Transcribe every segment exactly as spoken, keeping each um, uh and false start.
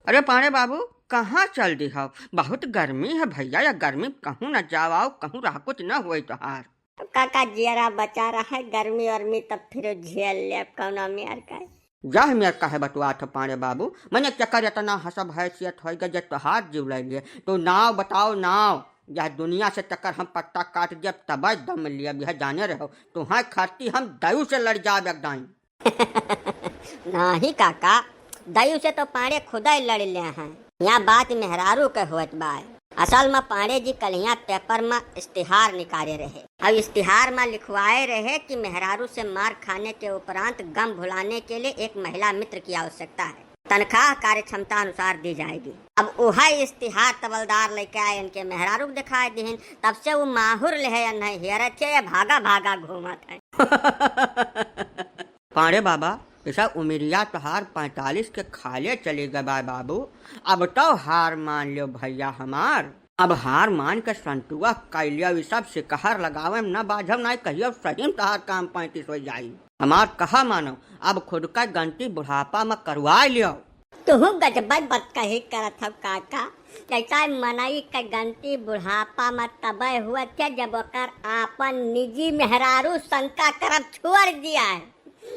अरे पांड़े बाबू, कहाँ चल दिहौ? बहुत गर्मी है भइया, या गर्मी में कहूँ न जावा, कहूँ रहकुच न होई तोहार। काका जियरा बचा रहा है, गर्मी वर्मी तब फिर झेल लेब कौनो मेर का। यह मेर काहे बतुआत हो पांड़े बाबू, मने केकर एतना हसब हैसियत होइगा जे तोहार जीव ले लिए। तो नाव बताओ नाव, यह दुनिया से चक्कर हम पट्टा काट देब तबै दम लेब, यह जाने रहो। तुहां खाती हम दयू से लड़ जाब एकदम। नाहीं काका, दयू से तो पांड़े खुदै लड़ ले हैं। यहाँ बात मेहरारू के होत बाय। असल में पांड़े जी कलिया पेपर में इश्तिहार निकाले रहे। अब इश्तिहार में लिखवाए रहे कि मेहरारू से मार खाने के उपरांत गम भुलाने के लिए एक महिला मित्र की आवश्यकता है। तनख्वाह कार्य क्षमता अनुसार दी जाएगी। अब उहै इश्तिहार तबलदार लेके आए, इनके मेहरारू के दिखाए दिहिन। तब से वो माहुर लेहे नहीं हेरत है, ये भागा भागा घूमत है। पांड़े बाबा, ऐसा उमिरिया तोहार पैंतालीस के खाले चली गए बा बाबू। अब तो हार मान लियो भइया हमार। अब हार मान के संतुआ कइ लियो, ई सब सिकहर लगावे में न बाझब, नाहीं कहियो सही में तोहार काम पैंतीस होइ जाई। हमार कहा मानो, अब खुद का गनती बुढ़ापा में करवाइ लियो। तुहू गजबै बतकही करत हौ काका, जैसा मनई के गनती बुढ़ापा में तबै हुअत है जब ओकर आपन निजी मेहरारू शंका करब छोड़ दिया है।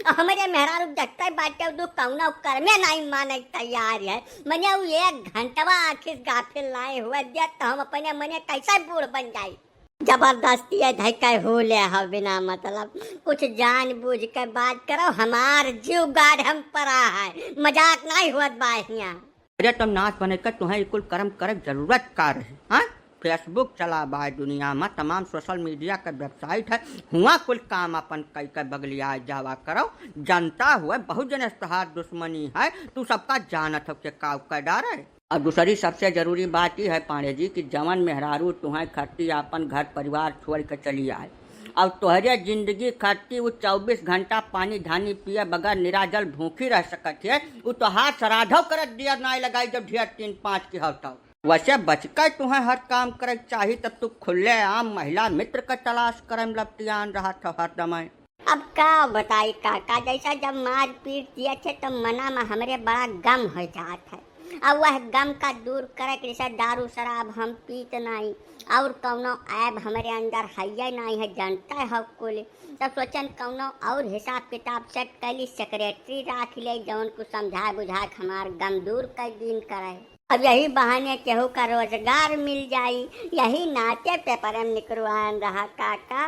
हमरे मेहरारू देखते बाटे, उ कौनो कर्मे नाहीं माने तैयार है। मने उ एक घंटवा आखिर गाफिल नाहीं हुए दे, तो हम अपने मने कैसे बूढ़ बन जाई? जबरदस्ती है धइके हो ले हो बिना मतलब। कुछ जान बूझ के बात करो, हमार जीव गाढ़म परा है, मजाक नाहीं होत बा हियां। अरे तब नाथ बने के तुहें ई कुल कर्म करे के जरूरत का रहे, हाँ? Facebook चला बा दुनिया में, तमाम social media के website है, हुआ कुल काम अपन कई के बगलिया जावा करो। जनता हुए बहुत जने से तोहार दुश्मनी है, तू सबका जानत हो के काव कर डारे। और दूसरी सबसे जरूरी बात ई है पांड़े जी कि जवन मेहरारू तुहें खरती आपन घर परिवार छोड़ के चली आए, और तोहरे जिंदगी खरती वो चउबीस घंटा पानी धानी पिए बगैर निराजल भूखी रह सकत है, वो तोहार श्राद्धो करत दिया नाई लगाई जब ढेर तीन पाँच की हो तब। वैसे बच के तुहें हर काम करे के चाही, तब तू खुले आम महिला मित्र के तलाश करे में लपटियान रहत हो हरदम। अब का बताई काका, जैसा जब मार पीट दिया थे तो मना में हमरे बड़ा गम हो जात है। अब वह गम का दूर करे के जैसे दारू शराब हम पीत नाई और कौनो ऐब हमरे अंदर हइये नाई है, जनते हो कुल। तब सोचन कौनो और हिसाब किताब set कर ली, secretary राख ले, जौन कुछ समझा बुझा के हमार गम दूर कर दीन करे। अब यही बहाने केहू का रोजगार मिल जाई, यही नाते पेपर में निकरवान रहा काका।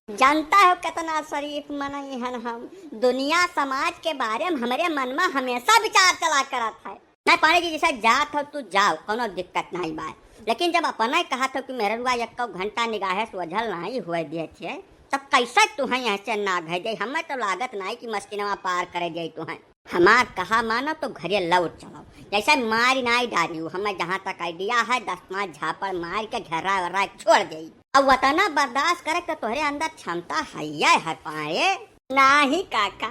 जानता हो कितना शरीफ मनई हन हम। दुनिया समाज के बारे में हमरे मन में हमेशा विचार चला करत है। नहीं पांड़े जी, जैसा जात हो तू जाओ, कौनो दिक्कत नहीं बा, लेकिन जब अपना ही कहत हो कि मेहरुआ एक्को घंटा निगाहे सोझल नहीं हुए दिए थे, तब कैसे तुहें यहाँ से ना भेजे? हमें तो लागत नहीं कि मस्किनवा पार करे जाई तुहें। हमार कहा मानो तो घरे लौट चलो, जैसे मारी नाई डारी हो। हमें जहाँ तक idea है, दस पाँच झापड़ मार के घेरा वेरा छोड़ देई। अब वतना बर्दाश्त करे के तोहरे अंदर क्षमता हइये है पांड़े। नाही काका,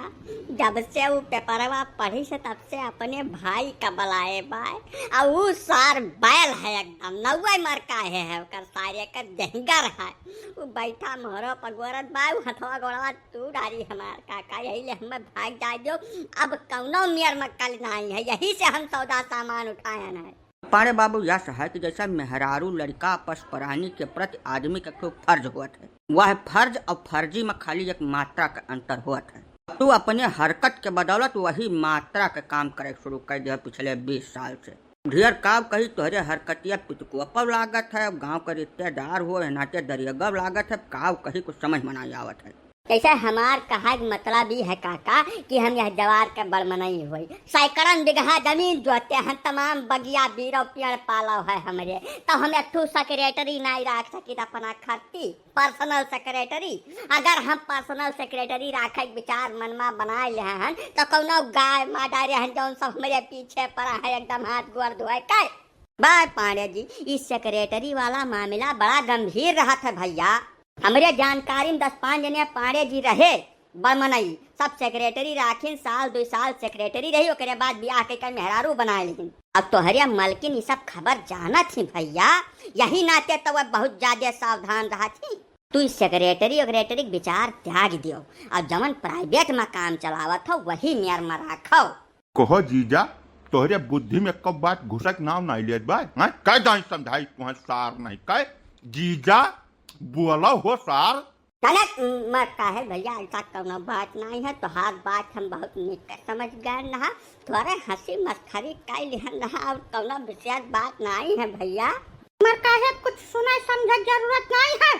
जब से उ पेपरवा पढ़ी से तब से अपने भाई का बलाए बाय। आ उ सार बैल है एकदम, नौवे मर का है, है ओकर सारे के देहगर है। उ बैठा मोहरो पर गोरत बाय, उ हथवा गोड़वा तू डारी हमार काका, यही ले हमें भाग जाए दो। अब कौनो मेर में कल नाई है, यही से हम सौदा सामान उठायन है। पांड़े बाबू, यह है कि जैसा मेहरारू लड़का पशु प्राणी के प्रति आदमी के खूब फर्ज होत है, वह फर्ज और फर्जी में खाली एक मात्रा का अंतर होत है। तू अपने हरकत के बदौलत वही मात्रा के काम करे शुरू कर दिया पिछले बीस साल से। ढेर काव कही, तोहरे हरकतिया पितकुआ पर लागत है, गांव के रिश्तेदार हो, नाते दरियगव लागत है, काव कही कुछ समझ में नाई आवत है। जैसे हमार कहा के मतलब ई है काका कि हम यह जवार के बड़ मनई होई, सैकड़न बिगहा जमीन जोते हैं, तमाम बगिया बीरो पेड़ पालो है हमरे, तो हम एक ठू secretary नाई राख सकित अपना खर्ची, personal secretary। अगर हम personal secretary राखे के विचार मन में बनाए ले हैं, तो कौनो गाय माँ डारे हैं, जौन सब हमरे पीछे पड़ा है, एकदम हाथ गोड़ धोए के। बाय पांड़े जी, ई secretary वाला मामला बड़ा गंभीर रहत है भइया। हमरे जानकारी में दस पाँच जने पांड़े जी रहे, बड़ मनई, सब secretary राखिन, साल दुई साल secretary रही, ओकरे बाद बियाह कइके मेहरारू बनाए लिहिन। अब तोहरे मलकिन ई सब खबर जानत ही भइया, यही नाते तो वह बहुत ज्यादा सावधान रहत ही। तू ई secretary ओकरेटरी के विचार त्याग दियो, अब जवन private में काम चलावत हो वही मेर में राखो। कहो जीजा, तोहरे बुद्धि में कब बात घुसक नाव नाई लेत बा, हैं? कै दाई समझाई तुहैं सार नहीं कै? जीजा, बोलो हो सार। अरे, मरकाहे भैया, ऐसा कौनो बात नहीं है, तोहार बात हम बहुत नीक समझ गए रहा, तोहरे हंसी मस्खरी कई लिहन रहा और कौनो विशेष बात नहीं है भैया। मरकाहे कुछ सुने समझे जरूरत नहीं है,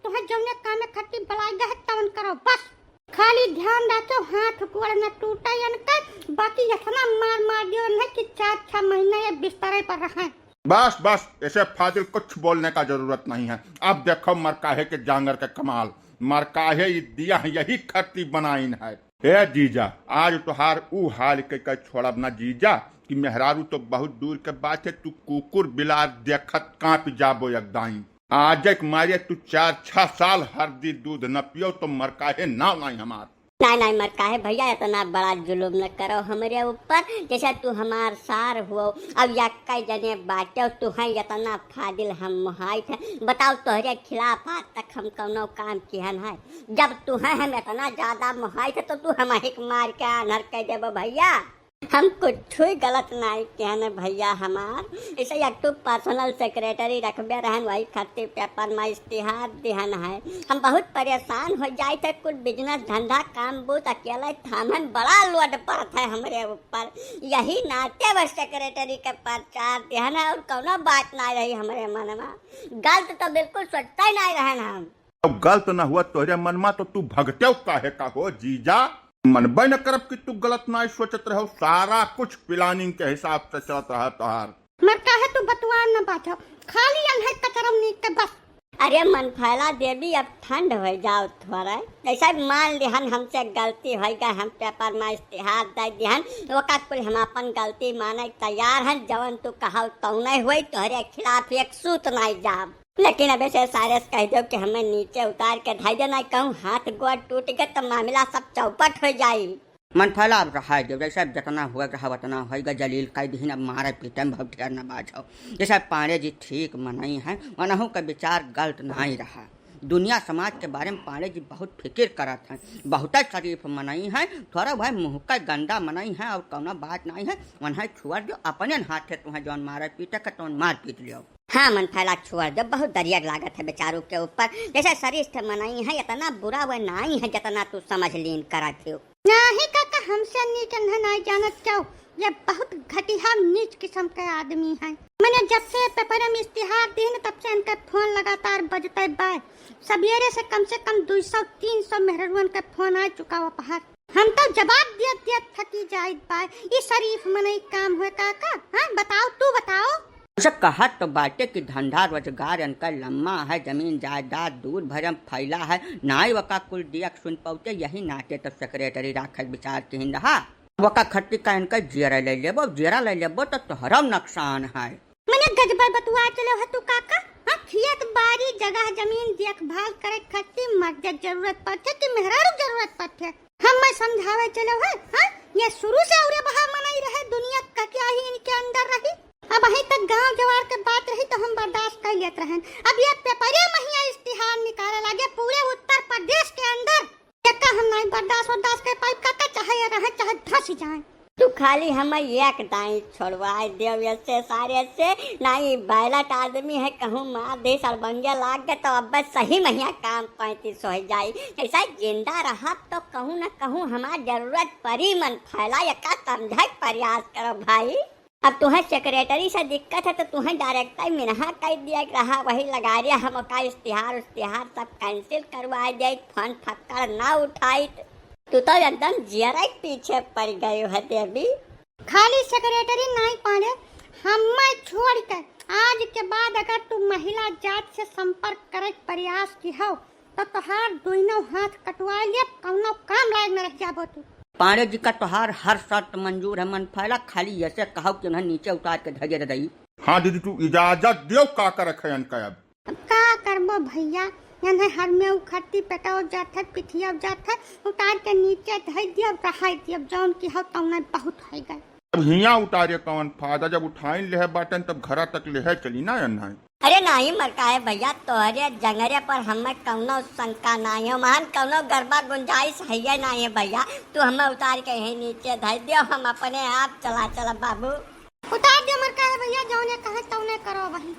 तोहे जौने कामे खातिर बुलाए गए है, तवन करो बस। खाली ध्यान रखो, हाथ गोड़ न टूटे इनके, बाकी इतना मार मार दियो इन्हें कि चार छह महीने ये बिस्तरे पर रहें। बस, बस, इसे फाजिल कुछ बोलने का जरूरत नहीं है। अब देखो मरकाहे के जांगर के कमाल, मरकाहे ये दिया है, यही खट्टी बनाइन है। ए जीजा, आज तोहार ऊ हाल के, के छोड़ब ना जीजा, कि मेहरारू तो बहुत दूर के बात है, तू कुकुर बिलार देखत कांप जाबो एक दाई। आज एक मारे तू चार छह साल हरदी दूध न पियो तो मरकाहे नाव नाई हमार। नहीं, नहीं, मरकाहे भैया, इतना बड़ा जुलुम न करो हमरे ऊपर। जैसे तू हमार सार हुओ, अब यक्कै जने बाटे, तू है इतना फाजिल हम मोहाइत है। बताओ, तोहरे खिलाफ आज तक हम कौनो काम किहन है? जब तू है हम इतना ज्यादा मोहाइत है, तो तू हम ही के मार के आन्हर कह देबो भैया। हम कुछ ही गलत नहीं कहने भैया हमार। ऐसे एक ठो personal secretary रखबे रहन, वही खातिर paper में इश्तिहार दिहन है। हम बहुत परेशान हो जाइत है, कुछ business धंधा काम बूत अकेले थामन बड़ा load पड़त है हमरे ऊपर। यही नाते बस secretary के प्रचार दिहन है और कौनो बात नहीं रही हमरे मन में। गलत तो बिल्कुल सोचते ही नहीं रहन हम। अब गलत न हुआ तोहरे मन मा, तो तू भगतेव काहे का हो जीजा? मनबे न करब कि तू गलत नाई सोचत रहो, सारा कुछ planning के हिसाब से चलत रहा तोहार। मरकाहे तू बतुआ न बाझो, खाली अन्हर कचरौनी के बस। अरे मनफैला देवी, अब ठंड हो जाओ थोड़ा। जैसे मान लिहन हमसे गलती हो गई, हम paper में इश्तिहार दे दिहन, ओका कुल हम अपन गलती माने तैयार हन। जवन तू कहो तौने होई, तोहरे खिलाफ एक सूत नाई जाब। लेकिन अबे से सारे से कह दो कि हमें नीचे उतार के धई देना, कहूँ हाथ गोड़ टूट गए तो मामला सब चौपट हो जाई। मनफैला अब रहा दो, जैसे अब जितना हुआ रहा उतना होइगा, जलील कह दिहिन, अब मारे पीटे में बहुत ढेर न बाझो। जैसे पांड़े जी ठीक मनई हैं, उनहू का विचार गलत नहीं रहा। दुनिया समाज के बारे में पांड़े जी बहुत फिकिर करत हैं, बहुत शरीफ मनई हैं, थोड़ा भाई मुँह का गंदा मनई हैं और कौनो बात नहीं है, उन्हें छोड़ दो, अपने हाथे तुम्हें जौन मारे पीटे का तौन मार पीट लियो। हाँ, मनफैला छोड़ दो, बहुत दरियर लागत है बेचारू के ऊपर। जैसे सरिष्ठ मनई है, इतना बुरा वह नाई है, जितना तू समझ लीन करत हो। नाही काका, हमसे नीक इन्हें नाई जानत क्यों? ये बहुत घटिया नीच किस्म के आदमी हैं। मने जब से paper में इश्तिहार दीन, तब से इनका फोन लगातार बजते बा। सबेरे से कम से कम दो सौ तीन सौ मेहररुअन के फोन आ चुका वा पहाड़। हम तो जवाब दियत दियत थकी जाइत बा। ई शरीफ मनई काम हुए काका? हाँ, बताओ, तू बताओ। उसे कहत तो बाटे कि धंधा रोजगार इनका लम्मा है, जमीन जायदाद दूर भरम फैला है, नाई वका कुल दियक सुन पौते, यही नाते तो secretary राखे के विचार किहिन रहा। वका खट्टी का इनका जेरा ले लेबो, जेरा ले लेबो तो तोहरा नुकसान है। मने गजबा बतुआ चलो है तू काका, हाँ, खेत बारी जगह जमीन देखभाल करे खातिर मर्द जरूरत पड़ते कि मेहरारू जरूरत पड़ते? हम मैं समझावे चलो है, हाँ, ये शुरू से औरे बहा मनई रहे दुनिया का क्या ही इनके अंदर रही। अब अहीं तक गांव जवार के बात रही तो हम बर्दाश्त कर लेत रहन, अब ये पेपरे महिया इश्तिहार निकाले लागे पूरे उत्तर प्रदेश के अंदर। एका हम नाई बर्दाश्त वर्दाश्त कर पाइब काका, चाहे ये रहे चाहे धस जाए। तू खाली हमें एक दाई छोड़वाए देव ऐसे सारे से, नाई बैलट आदमी है, कहूँ मार दे सरबंगे लाग गए तो अब सही महिया काम पैंतीस हो जाई। ऐसा जिंदा रहा तो कहूँ न कहूँ हमार जरूरत परी, मनफैला एका समझे के प्रयास करो भाई। अब तुहें secretary से दिक्कत है तो तुहें direct ही मिनहा कर दिया रहा, वही लगा रिया, हम का इश्तिहार उश्तिहार सब cancel करवा दे, फोन फक्कड़ ना उठाइत। तू तो एकदम जियरा के पीछे पड़ गयो है देवी। खाली secretary नहीं पाड़े, हमें छोड़ के आज के बाद अगर तू महिला जात से संपर्क करे के प्रयास की हो तो तोहार दोनों हाथ कटवा ले, कौनो काम लायक न रह जाबो तू। पांड़े जी का तोहार हर शर्त मंजूर है मनफैला, खाली ऐसे कहो कि उन्हें नीचे उतार के धैर्य दे दई। हाँ दीदी, तू इजाजत दियो, का करे खयन का अब? अब का करबो भैया, इन्हें हर में उखड़ती पेटाओ जात है, पिथिया जात है, उतार के नीचे धई दियो, रहाई दियो, जौन की हो तौने बहुत है गए। अब हियाँ उतारे कौन फायदा, जब उठाइन लेहे बाटन तब घरा तक लेहे चली ना अन्हाई। अरे नाहीं मरकाहे भइया, तोहरे जंगरे पर हमें कउनो शंका नाहीं है, महन कउनो गड़बड़ गुंजाइश है नाहीं है भइया। तू हमें उतार के यहीं नीचे धइ दियो, हम अपने आप चला चलब बाबू। उतार दियो मरकाहे भइया, जौने कहे तौने करो वही।